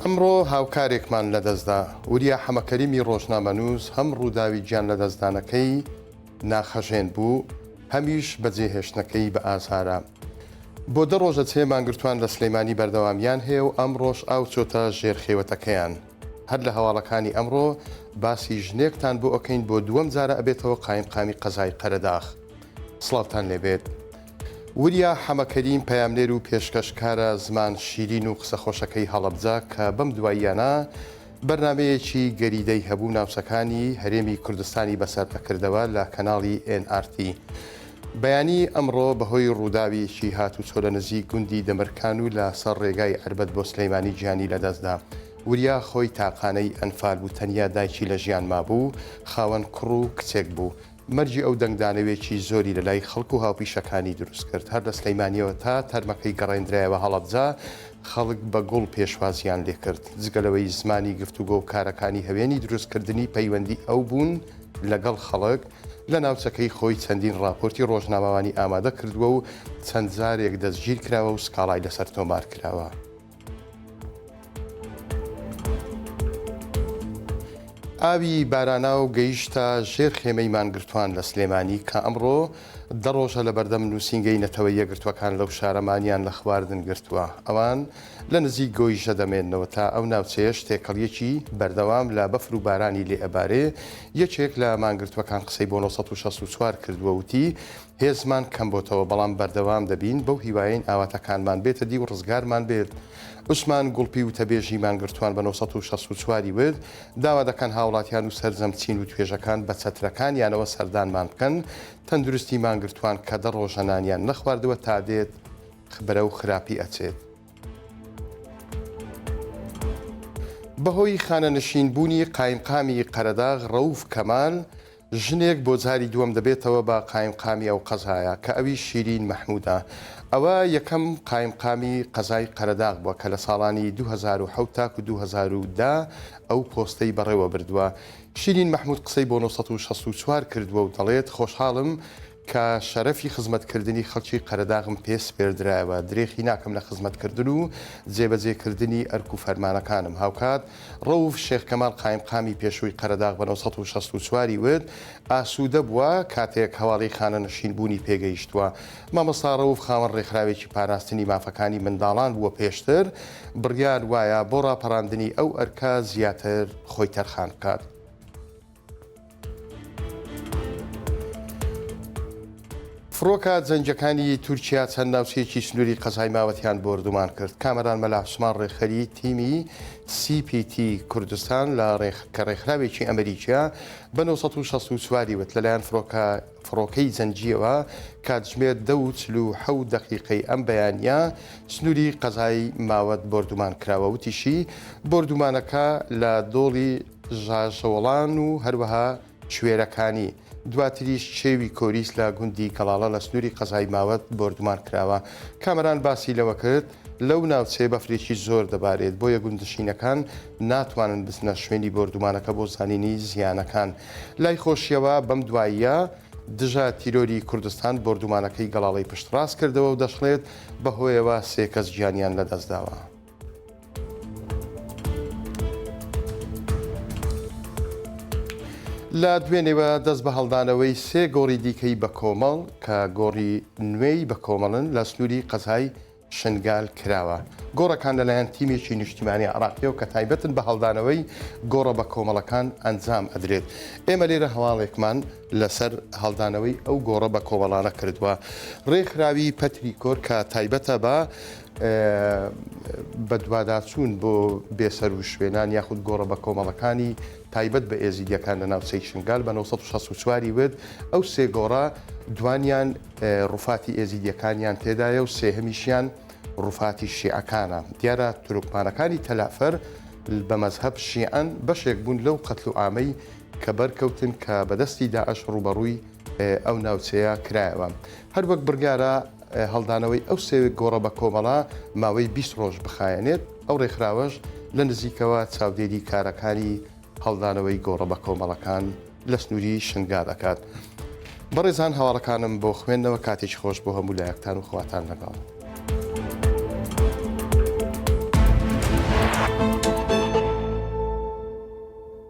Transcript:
ئەمڕۆ هاوکارێکمان لەدەستدا، وریا حەمەکەریمی ڕۆژنامەنووس هەم ڕووداوی گیانلەدەستدانەکەی ناخهەژێن بوو، هەمیش بەجێهێشتنەکەی بە ئازارە. بۆ دە ڕۆژە چێ مانگرتووان لە سلێمانی بەردەوامیان هەیە و ئەمڕۆش ئاو چۆتە ژێر خێوەتەکەیان. هەر لە هەواڵەکانی ئەمڕۆ باسی ژنێکتان بۆ ئەکەین بۆ دووەم جارە ئەبێتەوە قایمقامی قەزای قەرەداخ. سڵاوتان لێبێت. وریا حەمەکەریم پەیامنێر و پێشکەشکارە زمان شیرین و قسەخۆشەکەی هەڵەبجە کە بەم دواییانە بەرنامەیەکی گەریدەی هەبوو ناوچەکانی هەرێمی کوردستانی بەسەر ئەکردەوە لە کەناڵی ئێن ئار تی. بەیانی ئەمڕۆ بەهۆی ڕووداوێکی هاتوچۆ لە نزیک گوندی دەمرکان و لە سەر ڕێگای عەربەت بۆ سلەیمانی گیانی لەدەستدا. وریا خۆی تاقانەی ئەنفال بوو تەنیا دایکی لە ژیان مابوو، خاوەن کوڕ و کچێک بوو. مەرگی ئەو دەنگدانەوێکی زۆری لە لای خەڵک و هاوپیشەکانی دروست کرد. هەر لە سلەیمانیەوە تا تەرمەکەی گەڕێندرایەوە هەڵەبجە، خەڵک بە گوڵ پێشوازیان لێکرد. جگە لەوەی زمانی گفتوگۆ و کارەکانی هەوێنی دروستکردنی پەیوەندی ئەو بوون لەگەڵ خەڵک، لە ناوچەکەی خۆی چەندین ڕاپۆرتی ڕۆژنامەوانی ئامادە کردووە و چەند جارێک دەستگیرکراوە و سکاڵای لەسەر تۆمار کراوە. ئاوی باراناو گەیشتە ژێر خێمەی مانگرتووان لە سلێمانی کە ئەمڕۆ دە ڕۆژە لە بەردەم نووسینگەی نەتەوە یەکگرتووەکان لەو شارە مانیان لە خواردن گرتووە. ئەوان لە نزیک گۆیژە دەمێننەوە تا ئەو ناوچەیەش تێکەڵییەکی بەردەوام لە بەفر و بارانی لێ ئەبارێ. یەکێک لە مانگرتووەکان قسەی بۆ 964 کردووە وتی، هێزمان کەم بۆتەوە، بەڵام بەردەوام دەبین، بەو هیوایەین ئاواتەکانمان بێتە دی و ڕزگارمان بێت. عوسمان گوڵپی وتەبێژی مانگرتووان بە 964 ی وت، داوا دەکەن هاوڵاتیان و سەرجەم چین و توێژەکان بە چەترەکانیانەوە سەردانمان بکەن، تەندروستی مانگرتووان کە دە ڕۆژە نانیان نەخواردووە تا دێت بەرەو خراپی ئەچێت. بەهۆی خانەنشین بوونی قایمقامی قەرەداغ ڕەوف کەمال، ژنێک بۆ جاری دووەم دەبێتەوە بە قایمقامی ئەو قەزایە کە ئەویش شیرین مەحمودە. ئەوە یەکەم قایمقامی قەزای قەرەداغ بووە کە لە ساڵانی 2007 تاکو 2010 ئەو پۆستەی بەڕێوە بردووە. شیرین مەحمود قسەی بۆ 964 کردووە و دەڵێت خۆشحاڵم کە شەرەفی خزمەتکردنی خەڵکی قەرەداغم پێ سپێردرایەوە، درێخی ناکەم لە خزمەتکردن و جێبەجێکردنی ئەرک و فەرمانەکانم. هاوکات ڕەوف شێخ کەمال قایمقامی پێشووی قەرەداغ بە 964 ی وت، ئاسوودە بووە کاتێک هەواڵی خانەنشینبوونی پێگەیشتووە. مامۆستا ڕەوف خاوەن ڕێکخراوێکی پاراستنی مافەکانی منداڵان بووە پێشتر، بڕیار وایە بۆ ڕاپەڕاندنی ئەو ئەرکە زیاتر خۆی تەرخان بکات. فڕۆکە جەنگیەکانی تورکیا چەند ناوچەیەکی سنووری قەزای ماوەتیان بۆردومان کرد. کامەران مەلا عوسمان ڕێکخەری تیمی سی پی تی کوردستان لە کە ڕێکخراوێکی ئەمریکیە بە 964 ی وت لەلایەن فڕۆکە فڕۆکەی جەنگیەوە کاتژمێر دە و 47 دەقیقەی ئەم بەیانیە سنووری قەزای ماوەت بۆردومان کراوە وتیشی بۆردومانەکە لە دۆڵی ژاژەوەڵان و هەروەها کوێرەکانی، دواتریش کێوی کۆریس لە گوندی گەڵاڵە لە سنووری قەزای ماوەت بۆردومان کراوە. کامەران باسی لەوە کرد، لەو ناوچەیە بەفرێکی زۆر دەبارێت، بۆیە گوندنشینەکان ناتوانن بچنە شوێنی بۆردومانەکە بۆ زانینی زیانەکان. لای خۆشیەوە بەم دواییە دژە تیرۆری کوردستان بۆردومانەکەی گەڵاڵەی پشتڕاست کردەوە و دەشڵێت، بەهۆیەوە سێ کەس گیانیان لەدەستداوە. لە دوێنێوە دەست بە هەڵدانەوەی سێ گۆڕی دیکەی بەکۆمەڵ کە گۆڕی نوێی بەکۆمەڵن لە سنووری قەزای شنگال کراوە. گۆڕەکان لەلایەن تیمێکی نیشتیمانی عراقیەوە کە تایبەتن بە هەڵدانەوەی گۆڕە بەکۆمەڵەکان ئەنجام ئەدرێت. ئێمە لێرە هەواڵێکمان لەسەر هەڵدانەوەی ئەو گۆڕە بەکۆمەڵانە کردووە. ڕێکخراوی پەتریکۆر کە تایبەتە بە بەدواداچوون بۆ بێسەروشوێنان یاخود گۆڕە بەکۆمەڵەکانی تایبەت بە ئێزیدیەکان لە ناوچەی شنگال بە 964 ی وت، ئەو سێ گۆڕە دوانیان ڕوفاتی ئێزیدیەکانیان تێدایە و سێهەمیشیان ڕوفاتی شیعەکانە. دیارە تورکمانەکانی تەلەعفەر بە مەزهەب شیعەن، بەشێک بوون لەو قەتلوعامەی کە بەرکەوتن کە بەدەستی داعش ڕووبەڕووی ئەو ناوچەیە کرایەوە. هەروەک بڕیارە هەڵدانەوەی ئەو سێ گۆڕە بەکۆمەڵە ماوەی 20 ڕۆژ بخایەنێت، ئەو ڕێکخراوەش لە نزیکەوە چاودێری کارەکانی هەڵدانەوەی گۆڕە بەکۆمەڵەکان لە سنووری شنگال ئەکات. بەڕێزان هەواڵەکانم بۆ خوێندنەوە کاتێکی خۆش بۆ هەموو لایەکتان و خواتان لەگەڵ.